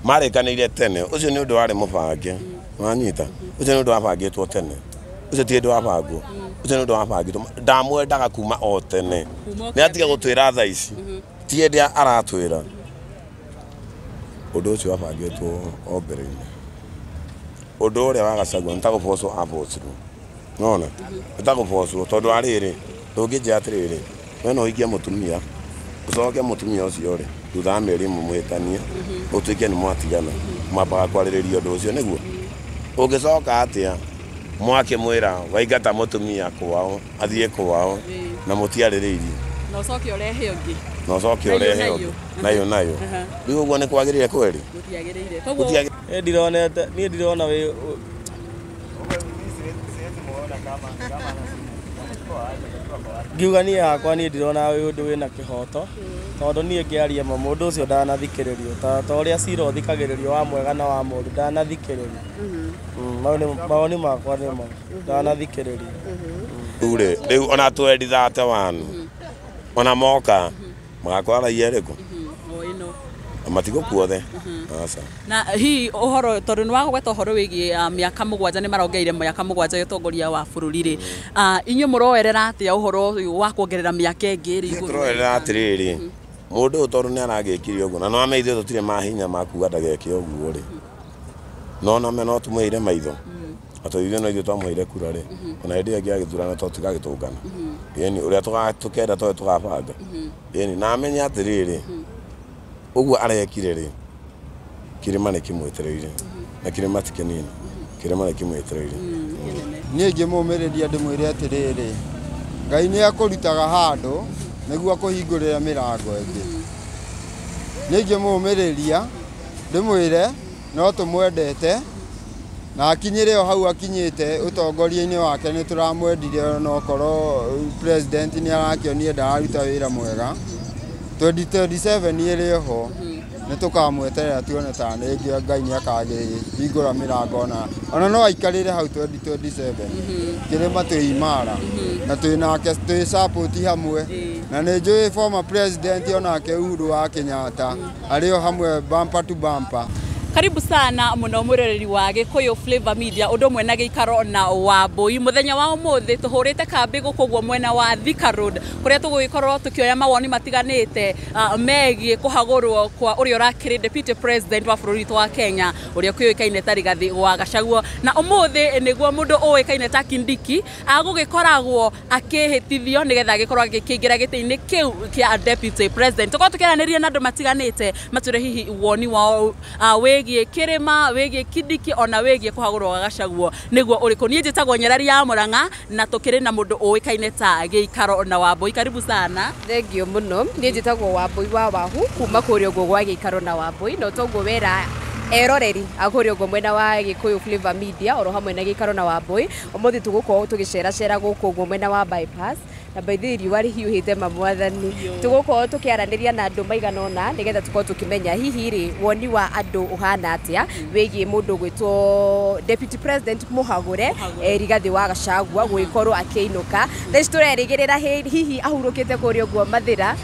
Marĩkanĩire tene, ũcio nĩ ũndũ warĩ mũbange. Wanyita? Ũcio nĩ ũndũ wabangĩtwo tene. Ũcio ti ũndũ wabangwo. Ũcio nĩ ũndũ wabangĩtwo. Ndamwendaga kuma o tene. Nĩ atiga gũtwĩra thaa ici. Ti hĩndĩ aratwĩra. Ũndũ ũcio wabangĩtwo o mbere-inĩ. Ũndũ ũrĩa wa Gachagua nĩ ta gũbocwo abocirwo. Nona? Nĩ ta gũbocwo tondũ wa rĩrĩ, ndũngĩnjĩra atĩrĩrĩ, we no ũhikie mũtumia, ũcoke mũtumia ũcio rĩ, thutha wa mĩeri ĩmwe mũhĩtanie, ũtuĩke nĩ mwatigana. Mwambaga kwarĩrĩria ũndũ ũcio nĩguo? Ũngĩcoka atĩa mwakĩmwĩra waingata mũtumia kwao, athiĩ kwao, na mũtiarĩrĩirie. Na ũcoke ũrehe ũngĩ. Na ũcoke ũrehe ũngĩ. Nayo nayo. Rĩu ũguo nĩ kwagĩrĩire kweri? Gũtiagĩrĩire. Koguo Niĩ ndironete, niĩ ndirona wĩ ngiuga niĩ hakwa niĩ ndirona wĩ ũndũ wĩna kĩhoto tondũ niĩ ngĩaria ma mũndũ ũcio ndanathikĩrĩrio ta ũrĩa cira ũthikagĩrĩrio wa mwega na wa mũũru ndanathikĩrĩrio. Mau nĩ mawoni makwa nĩ mau ndanathikĩrĩrio. Rĩu rĩu ona 2031 ona moka magakora raia ĩrĩkũ? O ĩno. Matigũkuothe. Aca. Na hihi ũhoro tondũ nĩ wagweta ũhoro wĩgiĩ mĩaka mũgwanja nĩ marongereire mĩaka mũgwanja ya ũtongoria wa bũrũri rĩ, inyuĩ mũroerera atĩa ũhoro ũyũ wa kuongerera mĩaka ĩngĩ rĩ igũrũ? Tũroerera atĩrĩrĩ, mũndũ ũyũ tondũ nĩ aragĩkire ũguo na no ame ithuĩ tũtirĩ mahinya ma kuga ndageke ũguo rĩ, no name no tũmũheire maitho. Atĩ ithuĩ no ithuĩ twamũheire kura rĩ, ona hĩndĩ ĩyo ĩngĩ ya gĩthurano to tũgagĩtũngana. Ĩni ũrĩa tũkenda towe tũgabanga. Ĩni na amenye atĩrĩrĩ, ũguo arekire rĩ, kĩrĩma nĩ kĩmwetereire. Na kĩrĩma ti kĩnini, kĩrĩma nĩ kĩmwetereire. Niĩ ingĩmũmĩrĩria ndĩmwĩre atĩrĩrĩ, Ngai nĩ akũrutaga handũ nĩguo akũhingũrĩre mĩrango ĩngĩ. Niĩ ingĩmũmĩrĩria ndĩmwĩre no tũmwendete na akinyĩre o hau akinyĩte ũtongoria-inĩ wake nĩ tũramwendire onokorwo president nĩ arakĩonire ndararuta wĩra mwega. 2027 ĩrĩ ho nĩ tũkamweterera tuone ta rĩngĩ Ngai nĩ akagĩhingũra mĩrango ona no aikarĩre hau 2027. Kĩrĩma twĩ imara na twĩ nake twĩ support hamwe na nĩ njũĩ former president onake Uhuru wa Kenyatta arĩ o hamwe bumper to bumper. Karibu sana muno mwiroreri wa Gikuyu Flavor Media undu umwe na giikaro na Wambui. Muthenya wa umuthi tuhurite kambi guku guo mwena wa Thika Road kuria tugugikorwo tukioya mawoni matiganite megie kuhagurwo kwa uria urakiri Deputy President wa bururi wa Kenya uria kiuikaine ta Rigathi wa Gachagua. Na umuthi niguo mundu uikaine ta Kindiki agugikoragwo akihitithio nigetha agikorwo agikingira giti-ini kiu kia Deputy President. Tukorwo tukiaraniria na andu matiganite mature hihi woni wao wĩgiĩ kĩrĩma, wĩgiĩ Kindiki ona wĩgiĩ kũhagũrwo gwa Gachagua nĩguo ũrĩkũ. Niĩ njĩtagwo Nyarari ya Mũrang'a na tũkĩrĩ na mũndũ ũĩkaine ta Gĩikaro na Wambui. Karibu sana. Thengio mũno. Niĩ njĩtagwo Wambui wa Wahu kuma kũrĩa ũguo gwa Gĩikaro na Wambui, na toguo wera eroreri a kũrĩa ũguo mwena wa Gĩkũyũ Flavor Media oro hamwe na Gĩikaro na Wambui. Ũmũthĩ tũgũkorwo tũgĩceracera gũkũ ũguo mwena wa bypass na by the way riũa rĩhiũhĩte ma mwathani. Tũgũkorwo tũkĩaranĩria na andũ maigana ũna nĩgetha tũkorwo tũkĩmenya hihi rĩ woni wa andũ ũhana atĩa wĩgiĩ mũndũ ũgwĩtwo Deputy President mũhagũre Rigathi wa Gachagua gũgĩkorwo akĩinũka. Thaa ici tũrerĩgĩrĩra hihi ahurũkĩte kũrĩa ũguo Mathĩra.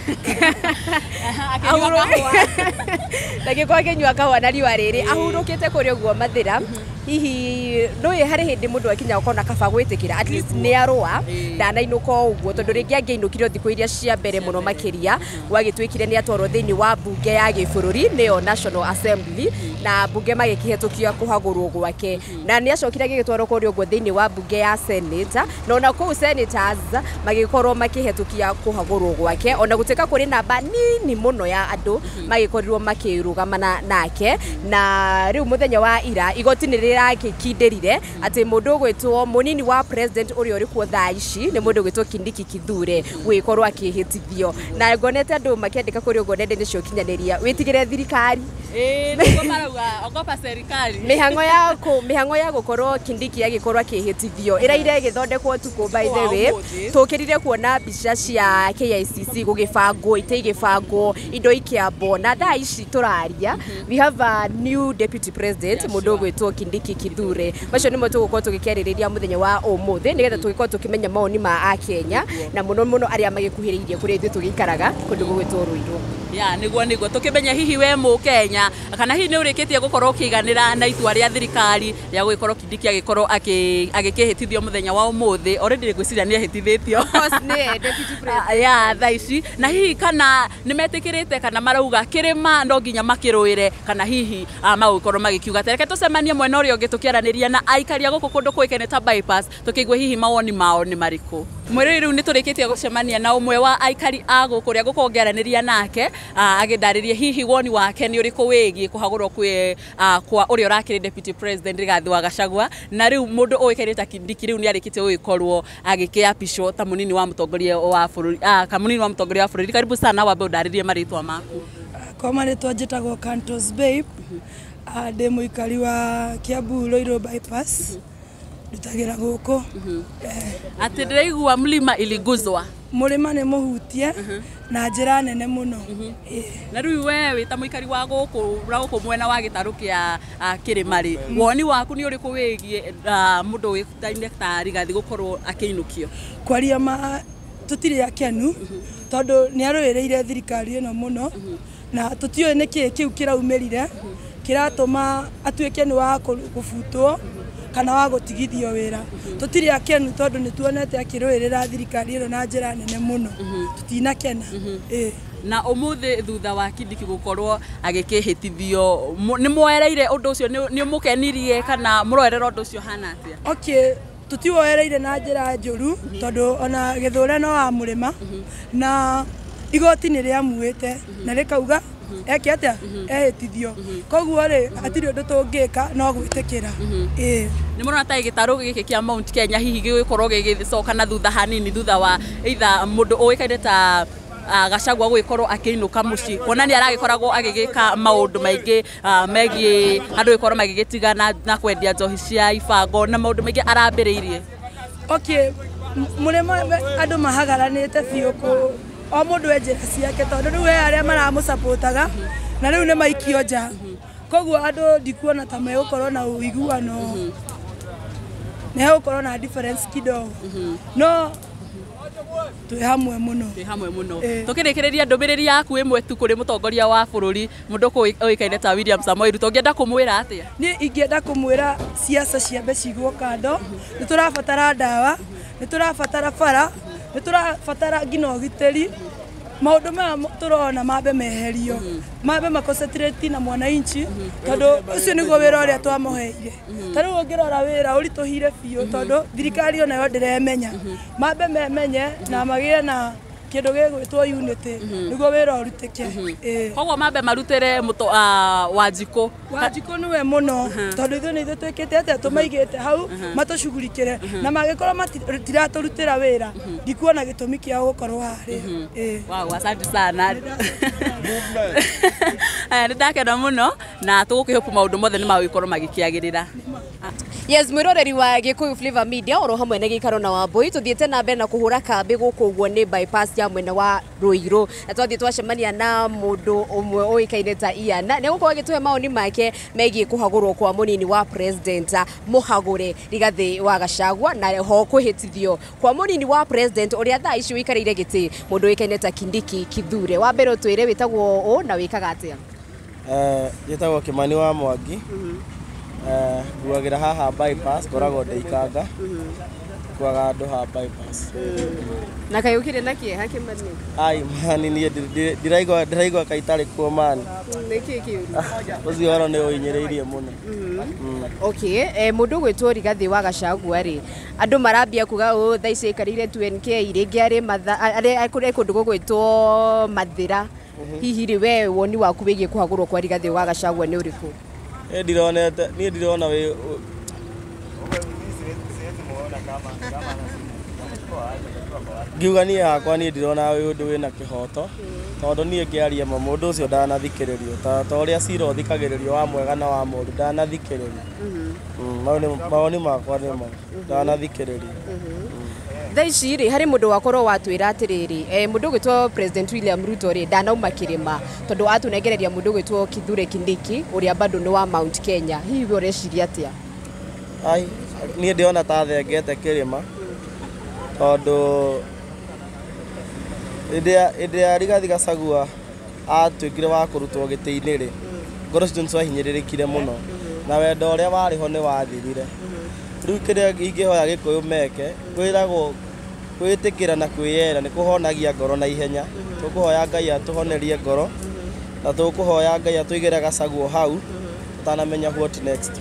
Ndagĩkorwo akĩnyua kahũa na riũa rĩrĩ ahurũkĩte kũrĩa ũguo Mathĩra. Hihi nũĩ harĩ hĩndĩ mũndũ akinya ũkona kaba gwĩtĩkĩra at least nĩ arũa ndanainũka o ũguo tondũ rĩngĩ angĩainũkire thikũ iria cia mbere mũno makĩria gwagĩtuĩkire nĩ atwarwo thĩinĩ wa mbunge ya gĩbũrũri nĩyo National Assembly na mbunge magĩkĩhetũkia kũhagũrwo gwake na nĩ acokire agĩgĩtwarwo kũrĩa ũguo thĩinĩ wa mbunge ya Senate na ona kũu senators magĩkorwo makĩhetũkia kũhagũrwo gwake ona gũtuĩka kũrĩ namba nini mũno ya andũ magĩkorirwo makĩrũgamana nake. Na rĩu mũthenya wa ira igoti nĩ rĩrakĩkindĩrire atĩ mũndũ ũgwĩtwo mũnini wa president ũrĩa ũrĩ kuo thaa ici nĩ mũndũ ũgwĩtwo Kindiki Kithure gũgĩkorwo akĩhĩtithio. Na ngonete andũ makĩandĩka kũrĩa ũguo nenda-inĩ cia ũkinyanĩria wĩtigĩre thirikari. Nĩguo marauga ogopa serikali. Mĩhang'o ya gũkorwo Kindiki agĩkorwo akĩhĩtithio ĩraire ĩgĩthondekwo ũtukũ by the way. Tũkĩrire kuona mbica cia KICC gũgĩbangwo, itĩ igĩbangwo, indo ikĩambwo na thaa ici tũraria we have a new deputy president mũndũ ũgwĩtwo Kindiki Kithure. Macio nĩmo tũgũkorwo tũgĩkĩarĩrĩria mũthenya wa ũmũthĩ nĩgetha tũgĩkorwo tũkĩmenya mawoni ma akenya na mũno mũno arĩa magĩkuhĩrĩirie kũrĩa ithuĩ tũgĩikaraga kũndũ gũgwĩtwo Ruiru. Ya nĩguo nĩguo tũkĩmenya hihi we mũkenya kana hihi nĩ ũrĩkĩtie gũkorwo ũkĩiganĩra na itua rĩa thirikari rĩa gũgĩkorwo Kindiki agĩkorwo agĩkĩhĩtithio mũthenya wa ũmũthĩ. Already ngwĩciria nĩ ahĩtithĩtio ya thaa ici, na hihi kana nĩ metĩkĩrĩte kana marauga kĩrĩma no nginya makĩrũĩre, kana hihi magũkorwo magĩkiuga. Reke tũcemanie mwena ũrĩa ũngĩ tũkĩaranĩria na aikari a gũkũ kũndũ kũĩkaine ta bypass, tũkĩigue hihi mawoni mao nĩ marĩkũ. Mwĩrĩ rĩu nĩ tũrĩkĩtie gũcemania na ũmwe wa aikari a gũkũ ũrĩa ngũkorwo ngĩaranĩria nake, agĩndarĩrie hihi woni wake nĩ ũrĩkũ wĩgiĩ kũhagũrwo kwĩ kwa ũrĩa ũrakĩrĩ Deputy President Rigathi wa Gachagua, na rĩu mũndũ ũĩkaine ta Kindiki rĩu nĩ arĩkĩtie gũgĩkorwo agĩkĩapishwo ta mũnini wa mũtongoria wa bũrũri, kamũnini wa mũtongoria wa bũrũri. Karibu sana, wambe ũndarĩrie marĩtwa maku. Kwa marĩtwa njĩtagwo Cantos Babe, ndĩ mũikari wa Kiambu Ruiru bypass, ndutagĩra gũkũ. Atĩ ndĩraigua mlima iliguzwa. Mũrĩma nĩ mũhutie na njĩra nene mũno. Na rĩu we wĩ ta mũikari wa gũkũ ra gũkũ mwena wa gĩtarũ kĩa kĩrĩma rĩ, woni waku nĩ ũrĩkũ wĩgiĩ mũndũ wĩtaine ta Rigathi gũkorwo akĩinũkio? Kwaria ma tũtirĩ akenu tondũ nĩ arũĩrĩire thirikari ĩno mũno, na tũtiũĩ nĩkĩĩ kĩu kĩraumĩrire kĩratũma atuĩke nĩ wa kũbutwo kana wa gũtigithio wĩra. Tũtirĩ akenu tondũ nĩ tuonete akĩrũĩrĩra thirikari ĩno na njĩra nene mũno, tũtinakena. Na ũmũthĩ thutha wa Kindiki gũkorwo agĩkĩhĩtithio, nĩ mwoereire ũndũ ũcio, nĩ ũmũkenirie kana mũroerera ũndũ ũcio hana atĩa? Okay, tũtiwoereire na njĩra njũru tondũ ona gĩthũre no wa mũrĩma, na igoti nĩ rĩamuĩte na rĩkauga eke atĩa, ehĩtithio. Koguo rĩ hatirĩ ũndũ tũngĩka no gwĩtĩkĩra. Nĩ mũrona ta gĩtarũ gĩkĩ kĩa Mount Kenya hihi gĩgũkorwo gĩgĩcoka na thutha hanini thutha wa either mũndũ ũĩkaine ta Gachagua gũgĩkorwo akĩinũka mũciĩ, kuona nĩ aragĩkoragwo agĩgĩka maũndũ maingĩ megiĩ andũ gũkorwo magĩgĩtigana na kwendia njohi cia ibango na maũndũ maingĩ arambĩrĩirie? Okay, mũrĩma andũ mahagaranĩte biũ kũ o mũndũ e njĩra ciake, tondũ rĩu he arĩa maramũcapotaga na rĩu nĩ maikio nja, koguo andũ ndikuona ta megũkorwo na ũiguano, nĩ hegũkorwo na difference kidogo, no twĩ hamwe mũno. Twĩ hamwe mũno. Tũkĩrĩkĩrĩria ndũmĩrĩri yaku ĩmwe tu kũrĩ mũtongoria wa bũrũri mũndũ ũĩkaine ta William Samoei Ruto, ũngĩenda kũmwĩra atĩa? Niĩ ingĩenda kũmwĩra siasa ciambe cigwo kando, nĩ tũrabatara ndawa, nĩ tũrabatara bara, nĩ tũrabatara nginya ũgitĩri. Maũndũ maya tũrona mambe meherio, mambe maconcentrate na mwananchi, tondũ ũcio nĩguo wĩra ũrĩa twamũheire. Ta rĩu ũngĩrora wĩra ũritũhire biũ tondũ thirikari onayo ndĩremenya. Mambe memenye na magĩe na kĩndũ gĩgwĩtwo unity nĩguo wĩra ũrutĩke. Koguo mambe marutĩre Wanjikũ. Wanjikũ nĩwe mũno tondũ ithuĩ nĩ ithuĩ twĩkĩte atĩa, tũmaigĩte hau matũcugurikĩre, na mangĩkorwo matiratũrutĩra wĩra ndikuona gĩtũmi kĩao gũkorwo harĩa. Wow, asante sana. Nĩ ndakena mũno na tũgũkĩhopu maũndũ mothe nĩ magũgĩkorwo magĩkĩagĩrĩra. Yes, mwiroreri wa Gikuyu Flavor Media oro hamwe na gĩikaro na Wambui tuthiĩte na mbere na kũhũra kambĩ gũkũ ũguo nĩ bypass ya mwena wa Ruiru, na twathiĩ twacemania na mũndũ ũmwe ũĩkaine ta Ian, na nĩgũkorwo agĩtũhe maoni make megiĩ kũhagũrwo kwa mũnini wa president mũhagũre Rigathi wa Gachagua, na ho kwĩhĩtithio kwa mũnini wa president ũrĩa thaa ici ũikarĩire gĩtĩ mũndũ ũĩkaine ta Kindiki Kithure. Wa mbere ũtwĩre wĩtagwo ũ na wĩkaga atĩa? Njĩtagwo Kimani wa Mwangi. Nguagĩra haha bypass, ngoragwo ndĩ Ikanga, nguaga andũ haha bypass. Na kaĩ ũkĩrĩ na kĩeha Kimani? Ai mani, niĩ ndiraigua kaĩ itarĩ kuo mani. Nĩkĩĩ kĩũru? Ũcio ũhoro nĩ ũhinyĩrĩirie mũno. Okay, mũndũ ũgwĩtwo Rigathi wa Gachagua rĩ, andũ marambia kuga ũũ thaa ici aikarĩire 2NK, rĩngĩ arĩ arĩ kũndũ gũgwĩtwo Mathĩra. Hihi rĩ we woni waku wĩgiĩ kũhagũrwo kwa Rigathi wa Gachagua nĩ ũrĩkũ? Niĩ ndirona wĩ ngiuga niĩ hakwa niĩ ndirona wĩ ũndũ wĩna kĩhoto, tondũ niĩ ngĩaria ma mũndũ ũcio ndanathikĩrĩrio, ta ũrĩa cira ũthikagĩrĩrio wa mwega na wa mũũru ndanathikĩrĩrio. Mawoni makwa nĩ mau, ndanathikĩrĩrio. Thaa ici rĩ harĩ mũndũ wakorwo watwĩra atĩrĩrĩ, mũndũ ũgwĩtwo President William Ruto rĩ ndanauma kĩrĩma tondũ atũnengereria mũndũ ũgwĩtwo Kithure Kindiki ũrĩa bado nĩ wa Mount Kenya. Hihi we ũreciria atĩa? Ai, niĩ ndĩrona ta thengete kĩrĩma tondũ hĩndĩ ya Rigathi Gachagua atuĩkire wa kũrutwo gĩtĩ-inĩ rĩ, Ngoro citũ nĩ ciahinyĩrĩrĩkire mũno na wendo ũrĩa warĩ ho nĩ wathirire. Rĩu kĩrĩa ingĩhoya Gĩkũyũ meke, kwĩragwo kwĩĩtĩkĩra na kwĩyenda nĩ kũhonagia ngoro na ihenya. Tũkũhoya Ngai atũhonerie ngoro na tũkũhoya Ngai atũigĩre Gachagua hau tũtanamenya what next.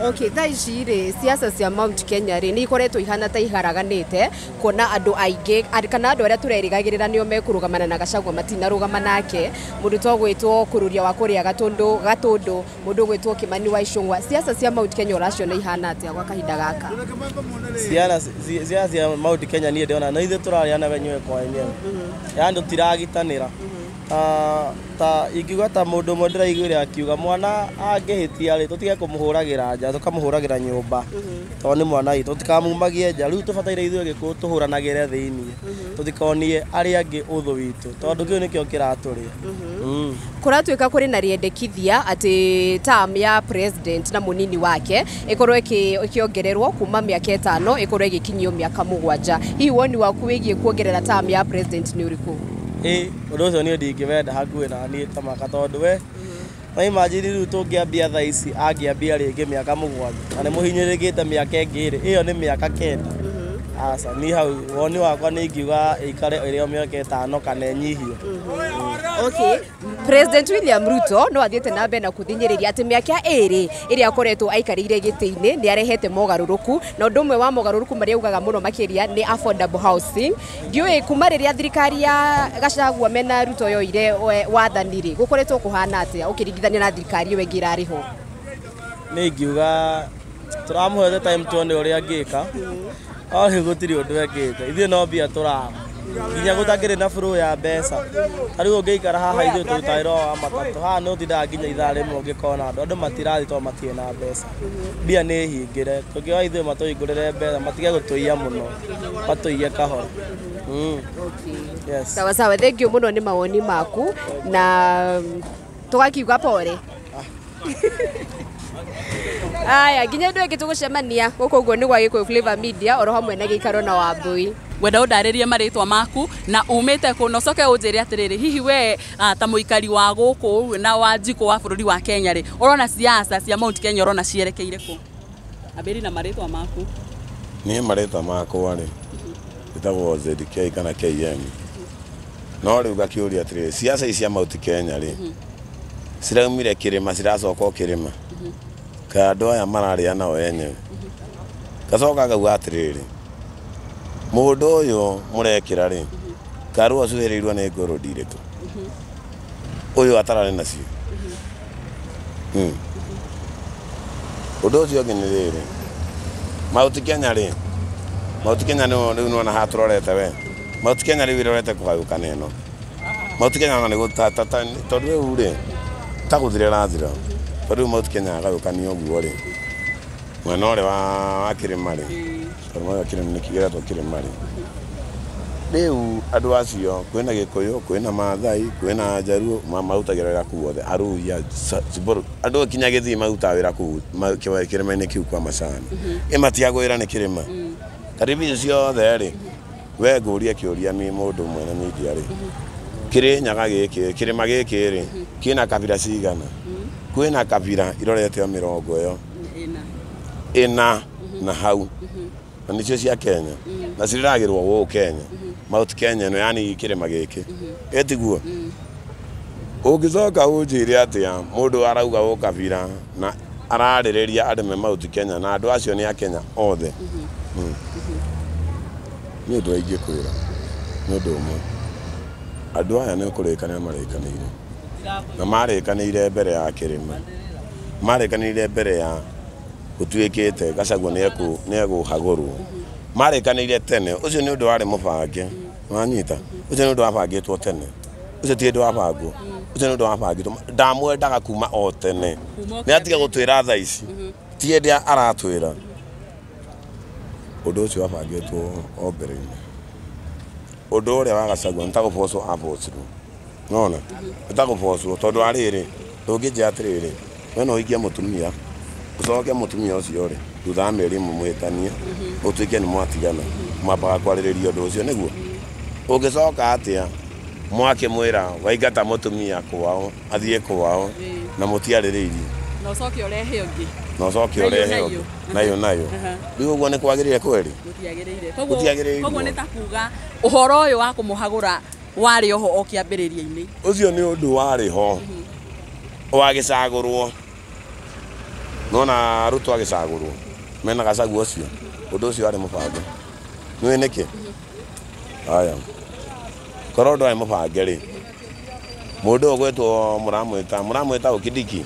Okay, thaa ici rĩ, siasa cia Mount Kenya rĩ, nĩ ikoretwo ihana ta iharaganĩte, kuona andũ aingĩ kana andũ arĩa tũrerĩgagĩrĩra nĩo mekũrũgamana na Gachagua matinarũgama nake. Mũndũ to gwĩtwo Kururia wa kũrĩa Gatũndũ, Gatũndũ, mũndũ gwĩtwo Kimani wa Ichung'wa. Siasa cia Mount Kenya ũraciona ihana atĩa gwa kahinda gaka? Ciana cia Mount Kenya niĩ ndĩrona no ithuĩ tũrarĩa wenyewe kwa wenyewe, yaani tũtiragitanĩra. Ta ingiuga ta mũndũ ũmwe ndĩraiguire akiuga mwana angĩhĩtia rĩ, tũtige kũmũhũragĩra nja, tũkamũhũragĩra nyũmba tondũ nĩ mwana witũ, tũtikamumagie nja. Rĩu tũbataire ithuĩ Gĩkũyũ tũhũranagĩre thĩiniĩ, tũtikonie arĩa angĩ ũthũ witũ tondũ kĩu nĩkĩo kĩratũrĩa. Kũratuĩka kũrĩ na rĩendekithia atĩ term ya president na mũnini wake ĩkorwo ĩkĩongererwo kuma mĩaka 5 ĩkorwo ĩgĩkinyio mĩaka 7. Hihi woni waku wĩgiĩ kuongerera term ya president nĩ ũrĩkũ? Ĩ, ũndũ ũcio niĩ ndingĩwenda hakuhĩ na niĩ ta maka tondũ we no imagine rĩu tũngĩambia thaa ici angĩambia rĩngĩ mĩaka 7 na nĩ mũhinyĩrĩrĩkĩte mĩaka ĩngĩ ĩrĩ, ĩyo nĩ mĩaka 9. Aca, niĩ hau woni wakwa nĩ ingiuga ĩikare ĩrĩ o mĩaka 5 kana ĩnyihio. Okay. President William Ruto no athiĩte na mbere na kũthinyĩrĩria atĩ mĩaka 2 ĩrĩa akoretwo aikarĩire gĩtĩ-inĩ nĩ arehete mogarũrũku, na ũndũ ũmwe wa mogarũrũku marĩa augaga mũno makĩria nĩ affordable housing. Ndiũĩ kuma rĩrĩa thirikari ya Gachagua mena Ruto yoire wathani rĩ, gũkoretwo kũhana atĩa ũkĩringithania na thirikari ĩyo ĩngĩ ĩrarĩ ho? Nĩ ingiuga tũramũhete time tuone ũrĩa angĩka, no rĩu gũtirĩ ũndũ ekĩte. Ithuĩ no mbia tũraga nginya gũtakĩrĩ na flow ya mbeca. Ta rĩu ũngĩikara haha ithuĩ tũrutaga wĩra wa matatũ, haha nĩ ũtindaga nginya ithaa rĩmwe ũngĩkona andũ, andũ matirathiĩ tondũ matirĩ na mbeca. Mbia nĩ hingĩre, tũngĩoya ithuĩ matũhingũrĩre mbeca, matige gũtũiya mũno, matũiye kahora. Yes. Sawa sawa, thank you mũno nĩ mawoni maku na tũgakiuga pore. Aya, nginya andũ angĩ tũgũcemania gũkũ ũguo nĩ gwa Gĩkũyũ Flavor Media oro hamwe na gĩikaro na Wambui. Ngwenda ũndarĩrie marĩtwa maku na umĩte kũ, na ũcoke ũnjĩre atĩrĩrĩ, hihi we ta mũikari wa gũkũ na wa njikũ wa bũrũri wa Kenya rĩ, ũrona siasa cia Mount Kenya ũrona cierekeire kũ? Ambĩrĩria na marĩtwa maku. Niĩ marĩtwa makwa rĩ, ĩtagwo ZK kana KM. No rĩu ngakĩũria atĩrĩrĩ, siasa ici cia Mount Kenya rĩ, ciraumire kĩrĩma ciracoka o kĩrĩma. Kaĩ andũ aya mararĩa nao enyewe. Gacoka ngauga atĩrĩrĩ, mũndũ ũyũ mũrekĩra rĩ, karũa acuhĩrĩirwo nĩ ngũrũndi irĩkũ? Ũyũ atararĩ nacio. Ũndũ ũcio ũngĩ nĩ rĩrĩ, Mount Kenya rĩ, Mount Kenya nĩ rĩu nĩwona haha tũrorete we. Mount Kenya rĩu ĩrorete kũgayũkana ĩno. Mount Kenya ona nĩ tondũ rĩu rĩ, ta gũthira ĩrathira. Tondũ rĩu Mount Kenya yagayũkanio ũguo rĩ, mwena ũrĩa wa kĩrĩma rĩ, tondũ mwena wa kĩrĩma nĩ kĩgeretwo kĩrĩma rĩ. Rĩu andũ acio kwĩna Gĩkũyũ, kwĩna Maathai, kwĩna Njaruo, marutagĩra wĩra kũu othe, Aruhia, Samburu, andũ kinya Gĩthii marutaga wĩra kũu kĩrĩma-inĩ kĩu kwa macani. Ĩ matigagwo wĩra nĩ kĩrĩma. Karibu icio ciothe rĩ, we ngũrie kĩũria mi mũndũ mwene media rĩ, Kĩrĩnyaga gĩkĩ, kĩrĩma gĩkĩ rĩ, kĩna kabira cigana? Kwĩna kabira irorete o mĩrongo ĩyo ĩna na hau, na nĩcio cia Kenya, na cirĩragĩrwo gũkũ Kenya, Mount Kenya ĩno, yani kĩrĩma gĩkĩ, ĩtiguo? Ũngĩcoka ũnjĩre atĩa mũndũ arauga ũkabira na ararĩrĩria andũ me Mount Kenya na andũ acio nĩ a Kenya othe. Nĩ ũndũ ingĩkwĩra, nĩ ũndũ ũmwe. Andũ aya nĩ kũrĩkanĩra marĩkanĩire. Na marĩkanĩire mbere ya kĩrĩma. Marĩkanĩire mbere ya gũtuĩkĩte Gachagua nĩ ekũhagũrwo. Marĩkanĩire tene, ũcio nĩ ũndũ warĩ mũbange. Wanyita? Ũcio nĩ ũndũ wabangĩtwo tene. Ũcio ti ũndũ wabangwo. Ũcio nĩ ũndũ wabangĩtwo. Ndamwendaga kuma o tene. Nĩ atiga gũtwĩra thaa ici. Ti hĩndĩ aratwĩra. Ũndũ ũcio wabangĩtwo o mbere-inĩ. Ũndũ ũrĩa wa Gachagua nĩ ta gũbocwo abocirwo. Nĩwona? Nĩ ta gũbocwo tondũ wa rĩrĩ, ndũngĩnjĩra atĩrĩrĩ, we no ũhikie mũtumia, ũcoke mũtumia ũcio rĩ, thutha wa mĩeri ĩmwe mũhĩtanie, ũtuĩke nĩ mwatigana, mwambaga kwarĩrĩria ũndũ ũcio nĩguo? Ũngĩcoka atĩa Mwakĩmwĩra waingata mũtumia kwao athiĩ kwao na mũtiarĩrĩirie na ũcoke ũrehe ũngĩ na ũcoke ũrehe ũngĩ nayo nayo. Rĩu ũguo nĩ kwagĩrĩire kweri? Gũtiagĩrĩire. Gũtiagĩrĩire. Koguo nĩ ta kuga ũhoro ũyũ wa kũmũhagũra warĩ oho o kĩambĩrĩria-inĩ. Ũcio nĩ ũndũ warĩ ho wagĩcagũrwo. Nona Ruto agĩcagũrwo mena Gachagua ũcio, ũndũ ũcio warĩ mũbange. Nĩũĩ nĩkĩ? Haya, korwo ndwarĩ mũbange rĩ, mũndũ ũyũ ũgwĩtwo mũramwĩta ũ Kindiki.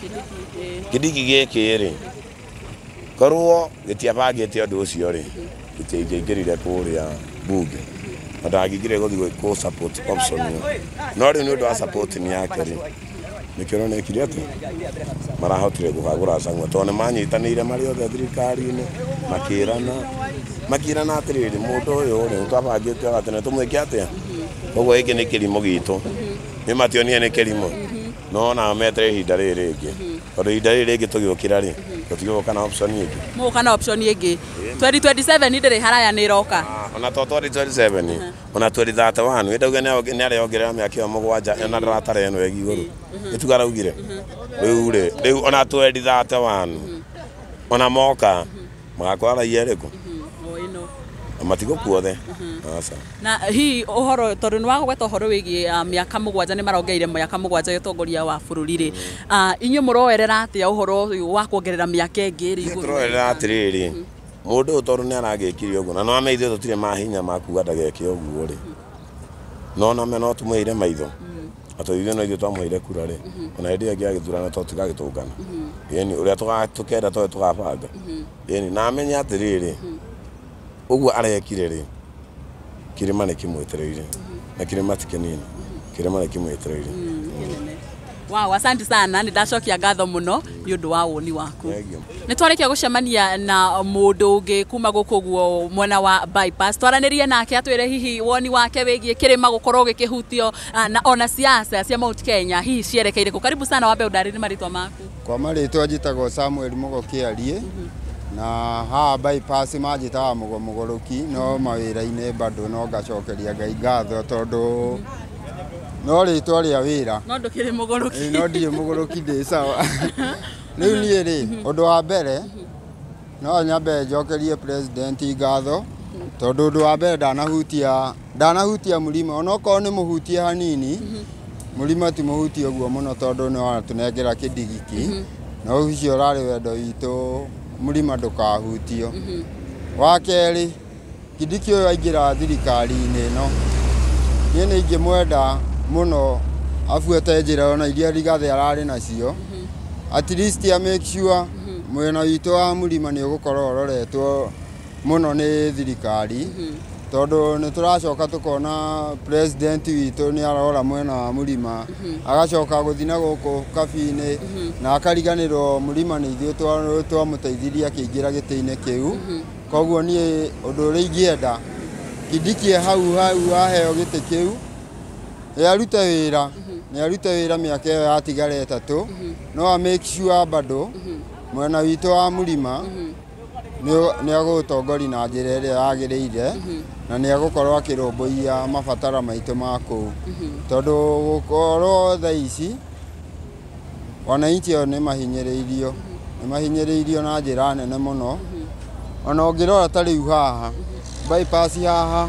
Kindiki gĩkĩ rĩ, korwo gĩtiabangĩte ũndũ ũcio rĩ, gĩtiaingĩrire kũrĩa bunge na ndangĩingĩrire gũthiĩ kũ support option ĩyo. No rĩu nĩ ũndũ wa support nĩ yake rĩ, nĩkĩo ũrona ekire atĩa, marahotire kũhagũra Gachagua tondũ nĩ manyitanĩire marĩ othe thirikari-inĩ, makĩrana atĩrĩrĩ, mũndũ ũyũ rĩ, twabangĩte o gatene tũmwĩke atĩa? Koguo gĩkĩ nĩ kĩrimũ gitũ. Nĩ mationire nĩ kĩrimũ, no nao metere ihinda rĩrĩ rĩngĩ, tondũ ihinda rĩrĩ rĩngĩ tũgĩũkĩra rĩ, tũtigũka na option ĩngĩ. Mũgũka na option ĩngĩ. 2027 ndĩrĩ haraya nĩ ĩroka. Ona to 2027, ona 2031 ĩndauga nĩ areongerera mĩaka ĩyo 7 ona ndaratara ĩno ĩgiĩ igũrũ. Ĩtuga araugire rĩu rĩ, rĩu ona 2031 ona moka magakora raia ĩrĩkũ? O ĩno. Na matigũkua othe. Aca. Na hihi ũhoro tondũ nĩ wagweta ũhoro wĩgiĩ mĩaka 7 nĩ marongereire mĩaka 7 ya ũtongoria wa bũrũri rĩ, inyuĩ mũroerera atĩa ũhoro ũyũ wa kuongerera mĩaka ĩngĩ rĩ igũrũ? Tũroerera atĩrĩrĩ, mũndũ ũyũ tondũ nĩ aragĩkire ũguo na no ame ithuĩ tũtirĩ mahinya ma kuga ndageke ũguo rĩ, no name no tũmũheire maitho atĩ ithuĩ no ithuĩ twamũheire kura rĩ, ona hĩndĩ ĩyo ĩngĩ agĩthurana to tũgagĩtũngana. Ĩni ũrĩa tũkenda towe tũgabanga. Ĩni na amenye atĩrĩrĩ, ũguo arekire rĩ, kĩrĩma nĩ kĩmwetereire na kĩrĩma ti kĩnini, kĩrĩma nĩ kĩmwetereire. Wow, asante sana, nĩ ndacokia ngatho mũno nĩ ũndũ wa woni waku. Nĩ twarĩkia gũcemania na mũndũ ũngĩ kuma gũkũ ũguo mwena wa bypass, twaranĩrie nake atwĩre hihi woni wake wĩgiĩ kĩrĩma gũkorwo gĩkĩhutio na ona siasa cia Mount Kenya hihi cierekeire kũ. Karibu sana, wambe ũndarĩrie marĩtwa maku. Kwa marĩtwa njĩtagwo Samuel Mugo Kĩarie, na haha bypass manjĩtaga Mugo Mũgũrũki, no mawĩra-inĩ bado no ngacokeria Ngai ngatho tondũ no rĩtwa rĩa wĩra. No ndũkĩrĩ mũgũrũki. No ndirĩ mũgũrũki, ndĩ sawa. Rĩu niĩ rĩ, ũndũ wa mbere no nyambe njokerie president ngatho tondũ ũndũ wa mbere ndanahutia mũrima, onokorwo nĩ mũhutie hanini, mũrima ti mũhutie ũguo mũno tondũ nĩ watũnengera Kĩndigiki, na ũcio ũrarĩ wendo witũ mũrima ndũkahutio. Wa kerĩ, Kindiki ũyũ aingĩra thirikari-inĩ ĩno, niĩ nĩ ingĩmwenda mũno abuate njĩra ona iria Rigathĩ ararĩ nacio, at least a make sure mwena witũ wa mũrima nĩ ũgũkorwo ũroretwo mũno nĩ thirikari, tondũ nĩ tũracoka tũkona president witũ nĩ arora mwena wa mũrima, agacoka gũthiĩ na gũkũ kabi-inĩ na akariganĩrwo mũrima nĩ ithuĩ twamũteithirie akĩingĩra gĩtĩ-inĩ kĩu. Koguo niĩ ũndũ ũrĩa ingĩenda Kindiki hau hau aheo gĩtĩ kĩu, arute wĩra, nĩ arute wĩra mĩaka ĩyo yatigara 3, no a make sure bado mwena witũ wa mũrima nĩ agũũtongoria na njĩra ĩrĩa yagĩrĩire, na nĩ agũkorwo akĩrũmbũiya mabatara maitũ ma kũu, tondũ gũkorwo thaa ici wananchi ao nĩ mahinyĩrĩirio, nĩ mahinyĩrĩirio na njĩra nene mũno. Ona ũngĩrora ta rĩu haha bypass haha,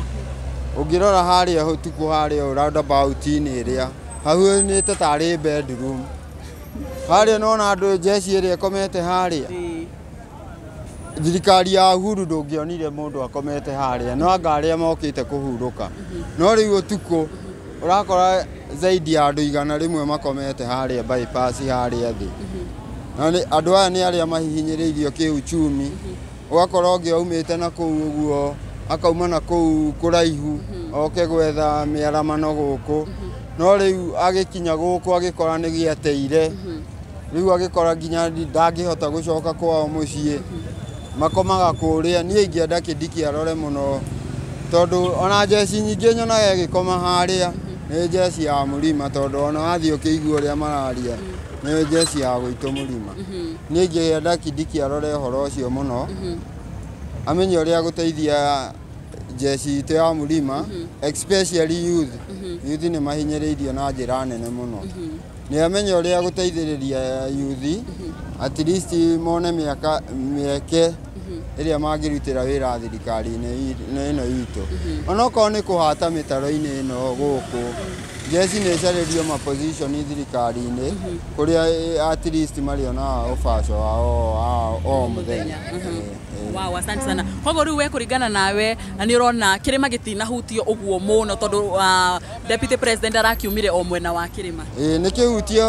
ũngĩrora harĩa ũtukũ harĩa roundabout-inĩ ĩrĩa hahuanĩte tarĩ bedroom harĩa, nona andũ jeshi ĩrĩa ĩkomete harĩa. Thirikari ya Uhuru ndũngĩonire mũndũ akomete harĩa, no anga arĩa mokĩte kũhurũka. No rĩu ũtukũ ũrakora zaidi ya andũ 100 makomete harĩa bypass harĩa thĩ. Na andũ aya nĩ arĩa mahihinyĩrĩirio kĩuchumi, ũgakora ũngĩ aumĩte na kũu ũguo, akauma na kũu kũraihu oke gwetha mĩaramano gũkũ, no rĩu agĩkinya gũkũ agĩkora nĩ gĩateire, rĩu agĩkora nginya ndangĩhota gũcoka kwao mũciĩ, makomaga kũrĩa. Niĩ ingĩenda Kindiki arore mũno, tondũ ona jeshi nyingĩ nyonaga ĩgĩkoma harĩa nĩ jeshi ya mũrima, tondũ ona wathiĩ ũkĩigua ũrĩa mararia nĩ jeshi ya gwitũ mũrima. Niĩ ingĩenda Kindiki arore ũhoro ũcio mũno, amenye ũrĩa gũteithia jeshi itũ ya mũrima, especially youth. Yuthi nĩ mahinyĩrĩirio na njĩra nene mũno. Nĩ amenye ũrĩa gũteithĩrĩria yuthi, at least mone mĩaka mĩeke ĩrĩa mangĩrutĩra wĩra thirikari-inĩ ĩno itũ. Onokorwo nĩ kũhata mĩtaro-inĩ ĩno gũkũ, jeci nĩ ĩcarĩrio ma position thirikari-inĩ kũrĩa at least marĩonaga ũbaco wao o mũthenya. Wow, asante sana. Koguo rĩu we kũringana nawe nĩ ũrona kĩrĩma gĩtinahutio ũguo mũno tondũ deputy president arakiumire o mwena wa kĩrĩma. Ĩĩ, nĩ kĩhutie,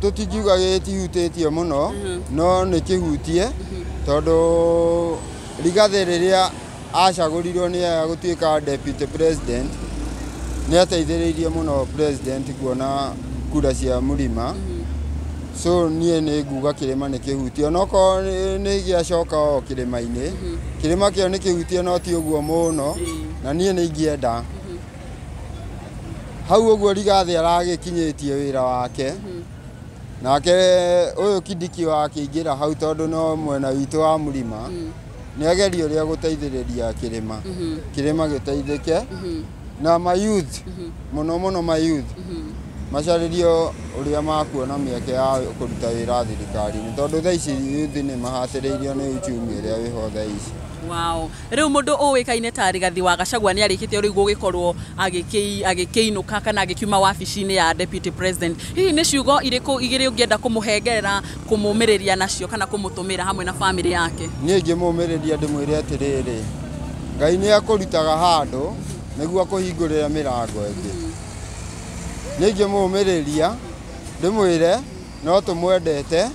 tũtingiuga gĩtihutĩtie mũno, no nĩ kĩhutie tondũ Rigathĩ rĩrĩa acagũrirwo nĩ gũtuĩka deputy president nĩ ateithĩrĩirie mũno president kuona kura cia mũrima. So niĩ nĩ nguga kĩrĩma nĩ kĩhutie, onokorwo nĩ gĩacoka o kĩrĩma-inĩ, kĩrĩma kĩo nĩ kĩhutie no ti ũguo mũno. Na niĩ nĩ ingĩenda hau ũguo Rigathĩ aragĩkinyĩtie wĩra wake, nake ũyũ Kindiki wakĩingĩra hau tondũ no mwena witũ wa mũrima, nĩ agerie ũrĩa gũteithĩrĩria kĩrĩma, kĩrĩma gĩteithĩke na ma youth mũno mũno, ma youth macarĩrio ũrĩa makuona mĩeke ya kũruta wĩra thirikari-inĩ tondũ thaa ici youth nĩ mahatĩrĩirio nĩ uchumi ũrĩa wĩho thaa ici. Wow. Rĩu mũndũ ũĩkaine ta Rigathi wa Gachagua nĩ arĩkĩtie rĩu gũgĩkorwo agĩkĩinũka kana agĩkiuma wabici-inĩ ya deputy president. Hihi nĩ ciugo irĩkũ igĩrĩ ũngĩenda kũmũhengerera, kũmũmĩrĩria nacio kana kũmũtũmĩra hamwe na famĩlĩ yake? Niĩ ingĩmũmĩrĩria ndĩmwĩre atĩrĩrĩ, Ngai nĩ akũrutaga handũ nĩguo akũhingũrĩre mĩrango ĩngĩ. Niĩ ingĩmũmĩrĩria ndĩmwĩre no tũmwendete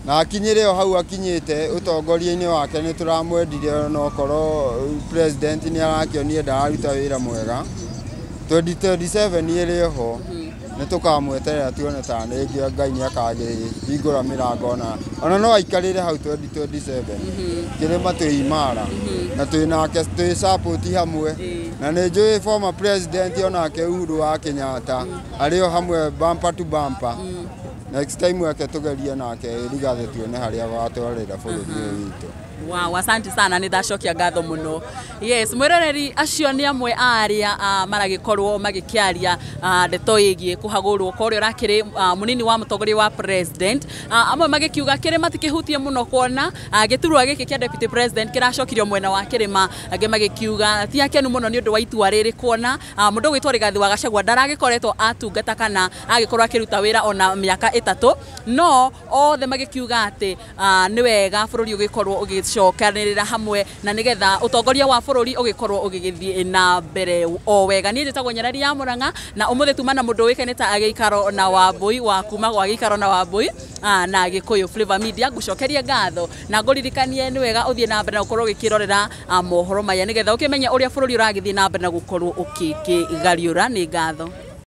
na akinyĩre o hau akinyĩte ũtongoria-inĩ wake, nĩ tũramwendire onokorwo president nĩ arakĩonire ndararuta wĩra mwega. 2027 ĩrĩ ho, nĩ tũkamweterera tuone ta rĩngĩ Ngai nĩ akagĩhingũra mĩrango, ona no aikarĩre hau 2027. Kĩrĩma twĩ imara na twĩ nake, twĩ support hamwe, na nĩ njũĩ former president onake Uhuru wa Kenyatta arĩ o hamwe bumper to bumper. Next time weke tũgerie nake Rigathĩ tuone harĩa agatwarĩra bũrũri ũyũ witũ. Wow, asante sana, nĩ ndacokia ngatho mũno. Yes, mwĩroreri, acio nĩ amwe a arĩa maragĩkorwo magĩkĩaria ndeto ĩgiĩ kũhagũrwo kwa ũrĩa ũrakĩrĩ mũnini wa mũtongoria wa president. Amwe magĩkiuga kĩrĩma tikĩhutie mũno kuona gĩturwa gĩkĩ kĩa deputy president kĩracokirio mwena wa kĩrĩma. Angĩ magĩkiuga ti akenu mũno nĩ ũndũ wa itua rĩrĩ kuona mũndũ ũgwĩtwo Rigathi wa Gachagua ndaragĩkoretwo atungata kana agĩkorwo akĩruta wĩra ona mĩaka 3, no othe magĩkiuga atĩ nĩ wega bũrũri ũgĩkorwo ũgĩcokanĩrĩra hamwe na nĩgetha ũtongoria wa bũrũri ũgĩkorwo ũgĩgĩthiĩ na mbere o wega. Niĩ njĩtagwo Nyarari ya Mũrang'a na ũmũthĩ tuma na mũndũ ũĩkaine ta Agĩikaro na Wambũi wa kuma gwa Gĩikaro na Wambũi na Gĩkũyũ Flavor Media. Ngũcokerie ngatho na ngũririkanie nĩ wega ũthiĩ na mbere na gũkorwo ũgĩkĩrorera mohoro maya nĩgetha ũkĩmenye ũrĩa bũrũri ũragĩthiĩ na mbere na gũkorwo ũkĩkĩgariũra. Nĩ ngatho.